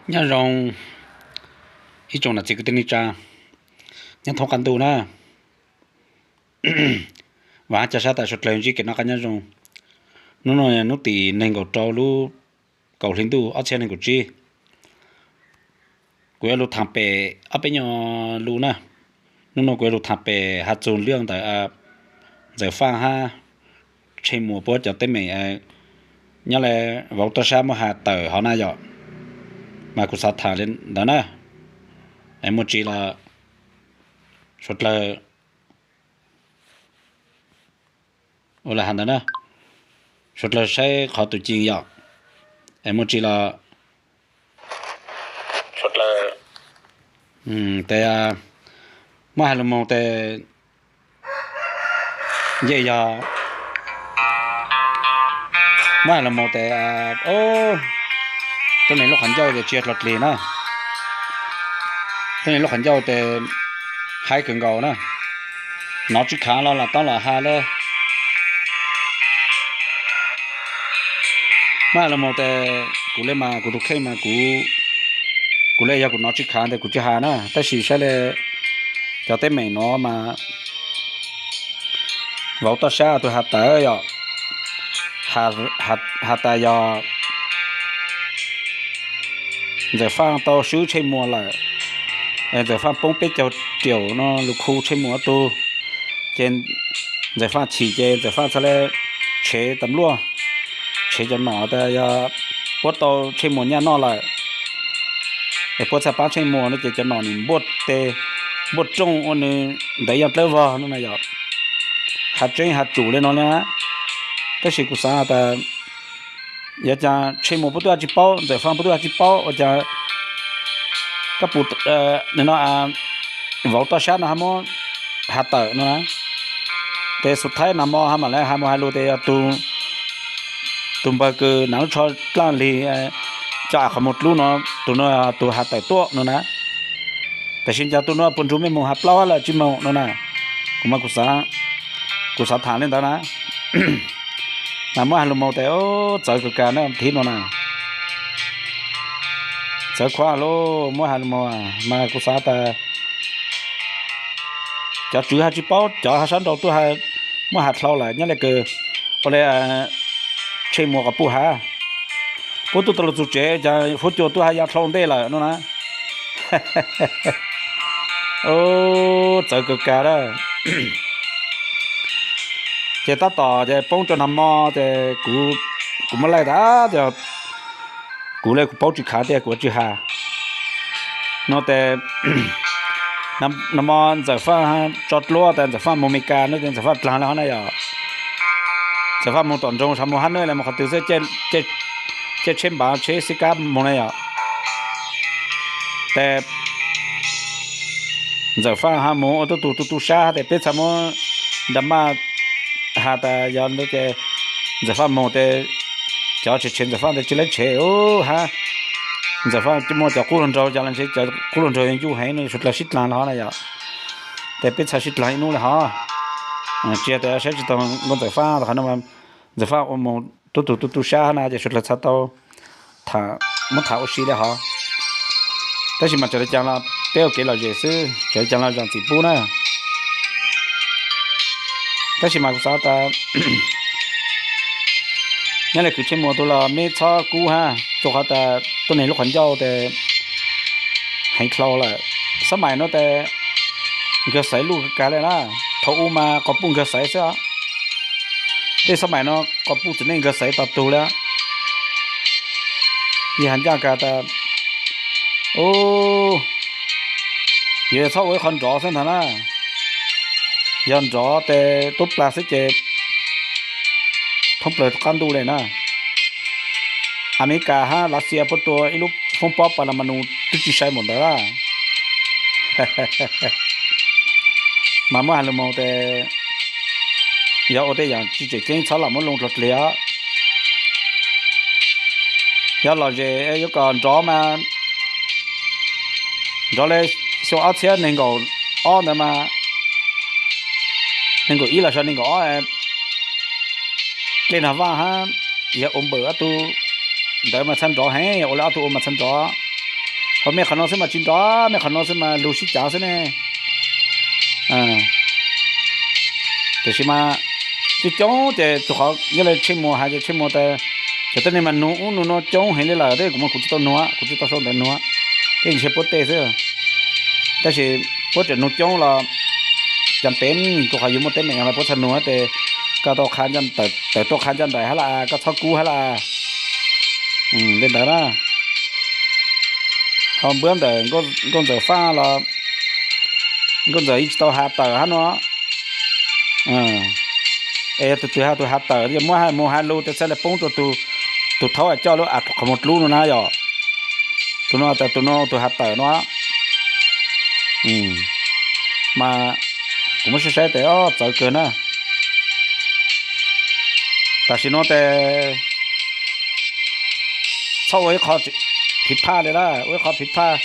Nyob zoo ib tsoom niam txiv kwv tij neej tsa nyob thoob qab ntuj na. Vam cov sab tawm suav dlawg ntsib kev noj qab nyob zoo. Hnub no hnub tim nees nkaum rau lub kaum hli ntuj ob txhiab nees nkaum tsib. Kuv yuav lug thaam pem ob peb nyuag lus na. Hnub no kuv yuav lug thaam pem has txug lub ntawm Ntxawm Faaj hab Tsheej Muas puab cov teeb meem nyob le vauv toj sab muab has tawm hov na yom. Mas kuv xav thaam le ntawd na, es muaj tsi los suav dlawg ua le has ntawd na, suav dlawg saib qhov tus cim yom. Es muaj tsi los suav dlawg tes muab has lug moog tes nce yog muab has lug moog tes tuab neeg lub qhov ncauj tes tsi yog dlog dlig na. Tuab neeg lub qhov ncauj tes haib kawg nkaus na. Nov tsi khaav los los toob los has le. Muab has lug moog tes kuv le mas kuv tus kheej mas kuv, kuv le yog kuv nov tsi khaav tes kuv tsi has na, tab sis saib le cov teeb meem nuav mas vauv toj sab tug has tawm yom, has tas yog Ntxawm Faaj tau swb Tsheej Muas lawm, Ntxawm Faaj poob peb caug riaum no lug khu Tsheej Muas tug, ces Ntxawm Faaj chim ces Ntxawm Faaj txhad le tshev tas luaj, tshev cov nom tas yog puab tau Tsheej Muas nyaj noj lawm, es puab txhad paab Tsheej Muas no ces cov nom nws npuaj tes npuaj rooj ua nws ntawd yog dlawb vog no na yom. Has tseeb has tsum le no le na, tab sis kuv xaav tas yog caag Tsheej Muas puab tub has tsi paub, Ntxawm Faaj puab tub has tsi paub, ua caag kab pus no vauv toj sab no ha muab has tawm no na. Tes xu thaib nag mo ha mam le ha mus has lug tes yog tug npawg kws naav lub tsho dlaaj lig cov av qhov muag dlub no, tug no tug has tawm tuaj no na. Tab sis cas tug no puag nrug mej moog has plaub hab lawm tsi moog no na. Kuv mas kuv xaav thaam le ntawd na. Mas muab has lug moog tes txawv kawg kag na thib no na. Txawv khuav lug muab has lug moog mas kuv xaav tas cov tswv has tsi paub, cov has sab nraud tub has muab has dlhau lawm nyob le kws ua le Tsheej Muas quas puj has, puab tub tau lug txug tsev cas huab cua tub has ya dlhau ntej lawm no na. Txawv kawg kag a. Ces tab tom ces poob rua nag mo ces kuv muab laij tas, kuv le kuv paub tsi khav tiag kuv ua tsi has no tes nag mo Ntxawm Faaj tso dluab tas Ntxawm Faaj moog Mes Kas no ces Ntxawm Faaj dlaag le hov na yom. Ntxawm Faaj moog tom nroog, moog hab nwj le moog qhov twg xwb, caij tsheb npav tsheb xib kab moog na yom. Tes Ntxawm Faaj ha moog ua tub tug tu tu sab tes peb txhad muab nra maj has tas yog ces Ntxawm Faaj moog tes cov tshev tshev Ntxawm Faaj tes tsi lab tshev hab, Ntxawm Faaj muaj cov qub hluas nraug, cov la ntshe cov qub hluas nraug yuav ncu heev no suav dlawg sib dlaag le hov na yom. Tes peb txhad sib dlaag ib nub le hov. Tsi tas saib tsi taug Nkauj Ntxawm Faaj qhov no, Ntxawm Faaj ua moog tub tug tu tu sab hab na ces suav dlawg txhad tau muab thaam ua si le hov. Tab sis mas txawm le caag los peb ua kev lom zem xwb, txawm le caag los zaam txim pub na. Tab sis mas kuv xaav tas nyob le kws Tsheej Muas tug los meb txhob kub hab, rua qhov tas tuab neeg lub qhov ncauj tes heev dlhau lawm. Xab maim no tes nkawg xaiv luj kawg kag le na, thaum u mas quas puj nkawg xaiv xwb. Tej xab maim no quas puj txiv neej nkawg xaiv tog tug le. Yog has ncaj kag tas, yuav txhob ua ib qho nrov xwb ntag na. Yog nrov tes tub plag xwb ces thoob plawg qab ntuj le na. Amelikas hab Lav Xias puab tua ib lub foob pob pas las mas nus twb tsi sai npaum ntawd lawm. Mas muab has lug moog tes yog ua tej yaam tsi tseem ceeb txhob lam muab loo dlog dlig os. Yog lom zem yuav kom nrov mas nrov le xyoo ob txhiab nees nkaum ob ntawd mas, nees nkaum ib los so nees nkaum ob, dlej nag vaaj hab yog ua npawm ob tug ntawd mas txhaj nrov heev, yog ua le ob tug ua mas txhaj nrov. Qhov mej qhov no xwb mas tsis nrov, mej qhov no xwb mas lug sib cav xwb ne. Tiam sis mas coob coob ces tus qhov nyob li Tsheej Muas hais ces Tsheej Muas tas, cov tej neeg mas nug ub nug no coob heev li lawm, tej kuv mas kuv tsis tau nug, kuv tsis tau sau ntawv nug, tej ntshe puab tej xwb. Tab sis puab tseem nug coob los cas pem, rau qhov yus muaj teeb meem los puab txhaj nug tes koj tau qha, tawm tuaj qha ncaj nraim hab las, koj txhob kub hab las. Li ntawd na. Ho npuab ntawm Nkauj Ntxawm Faj los Nkauj Ntxawm yeej tsis tau has tawm hab no. Es yog tus twg has, tus has tawm yog muab mus has lug tes txhaj le poob rua tus thaub coj lub av qhov muag dlub no na yom. Tus no tas tus no tus has tawm no. Mas kuv muab saib saib tes txawv kawg na. Tam sim no tes txhob ua ib qho phiv phaj li lawm, ua ib qho phiv phaj.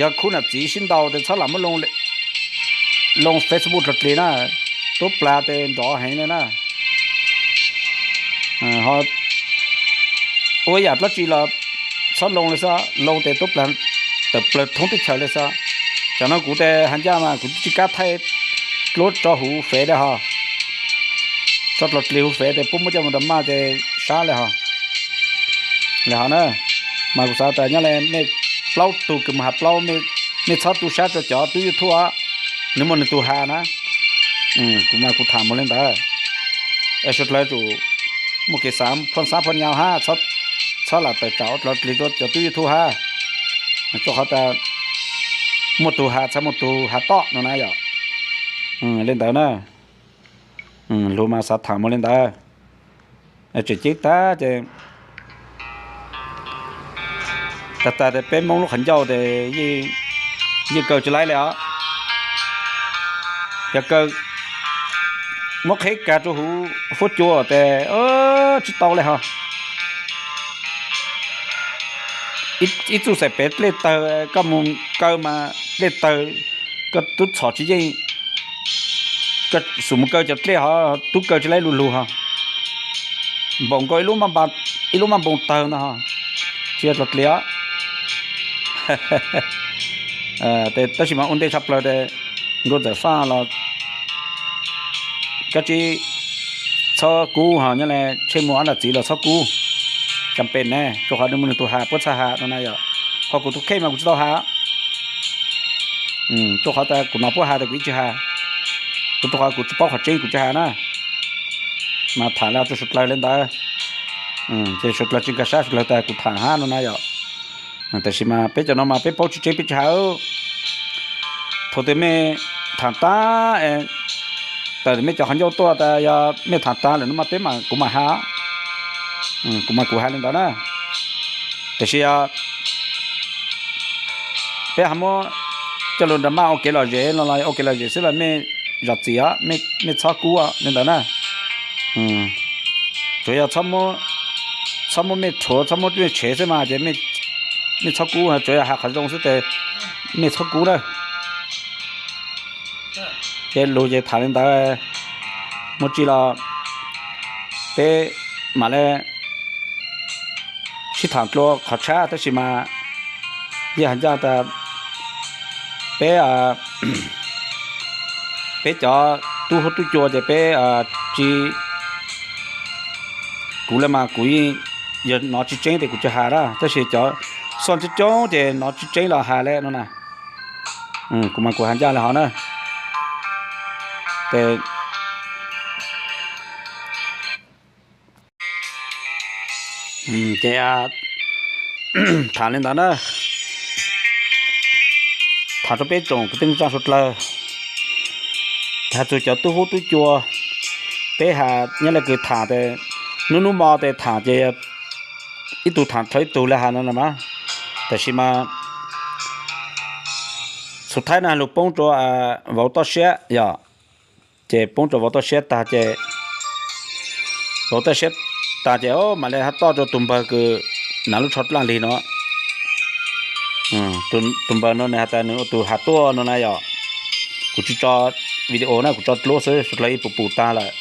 Yog khub nam txiv sib ntaus tes txhob lam muab loo Facebook dlog dlig na, tub plag tes nrov heev li na. Ho ua yam dlaab tsi los txhob loo li xwb, loo tes tub plag tawm plawg thoob teb chaws li xwb. Tsam no kuv tes has ncaj mas kuv tsis kab thaij dluab tso huv fev li ho, tso dlog dlig huv fev tes puab muab coj mus drama ces sab li ho. Li ho na, mas kuv xav tas nyob li mej plaub tug kws mus has plaub, mej txhob tu sab rua cov tub YouTube os, nwg muaj nwg tug has na. Kuv mas kuv tham mus li ntawd. Es suav dlawg tsum muaj kev xaav phoj xab phoj nyau hab, txhob lam tawm tsam ua dlog dlig rua cov tub YouTube hab. Rua qhov tas muaj tug has txhad muaj tug has toj no na yom. Li ntawd na, lug mas xav tham mus li ntawd. Tseem ceeb tag ces tag tag tes peb Moob lub qhov ncauj tes yeej kaw tsis laib li os. Yog kaw muab qheb kag rua huv fuab cua tes tsis tau li ho. Ib txuj xaim pem dlej tawg, koj mus kaw mas dlej tawg, koj tub txhom tsis yeej, koj xub mus kaw cov dlej ho tub kaw tsis laib lug lug ho. Npaum nkaus ib lub maj npoo tawg ntag ho, tsis yog dlog dlig os. Tab sis mas ua ntej tshaj plawg tes Nkauj Ntxawm Faj los koj tsis txhob kub ho, nyob li Tsheej Muas ob nam txiv los txhob kub. Cam pem ne, rua qhov nwg muaj nwg tug has puab txhaj has no na yom. Ho kuv tus kheej mas kuv tsis tau has, rua qhov tas kuv nov puab has tas kuv ib tsi has, kuv rua qhov kuv tsis paub qhov tseeb kuv tsis has na. Mas tham li rua suav dlawg li ntawd, ces suav dlawg tsis nkag sab, suav dlawg tas kuv tham hab no na yom. Tab sis mas peb cov no mas peb paub tsis tseeb peb tsis has. Thaum twg mej tham tag, tawm mej cov qhov ncauj tuaj tas yog mej tham tag lawm no mas peb mas kuv mam has, kuv mas kuv has li ntawd na. Tab sis yog peb ho muab coj lug drama ua kev lom zem no los ua kev lom zem xwb los mej zam txim os, mej txhob kub li ntawd na. Tsuav yog txhob muab mej rhuav, txhob muab mej tshev xwb mas ces mej txhob kub, tsuav yog has qhov zoo xwb tes mej txhob kub na. Ces lug ces tham li ntawd, muaj tsi los peb mam li sib tham dlua qhov tshab, tab sis mas yeej has ncaj tas peb, peb cov tub huab tub cua ces peb tsis, kuv le mas kuv yeej, yog nov tsis tseeb tes kuv tsis has na, tab sis cov xoj coob coob ces nov tsis tseeb los has le no na. Kuv mas kuv has ncaj li hov na. Ces tham li ntawd na, tham rua peb tsoom kwv tij neej tsa suav dlawg, has txug cov tub huab tub cua, peb has nyob le kws tham tes hnub hnub mo tes tham ces ib tug tham rua ib tug le has no mas, tab sis mas xus thaib na lug poob rua vauv toj siab yom, ces poob rua vauv toj siab tag ces, vauv toj siab tag ces mam le has toj rua tug npawg kws nav lub tsho dlaaj lig no. Tug npawg no nwg has tas nwg ua tug has tuaj no na yom. Kuv tsis tso video na, kuv tso dluab xwb, suav dlawg ib pum pum tag lawm.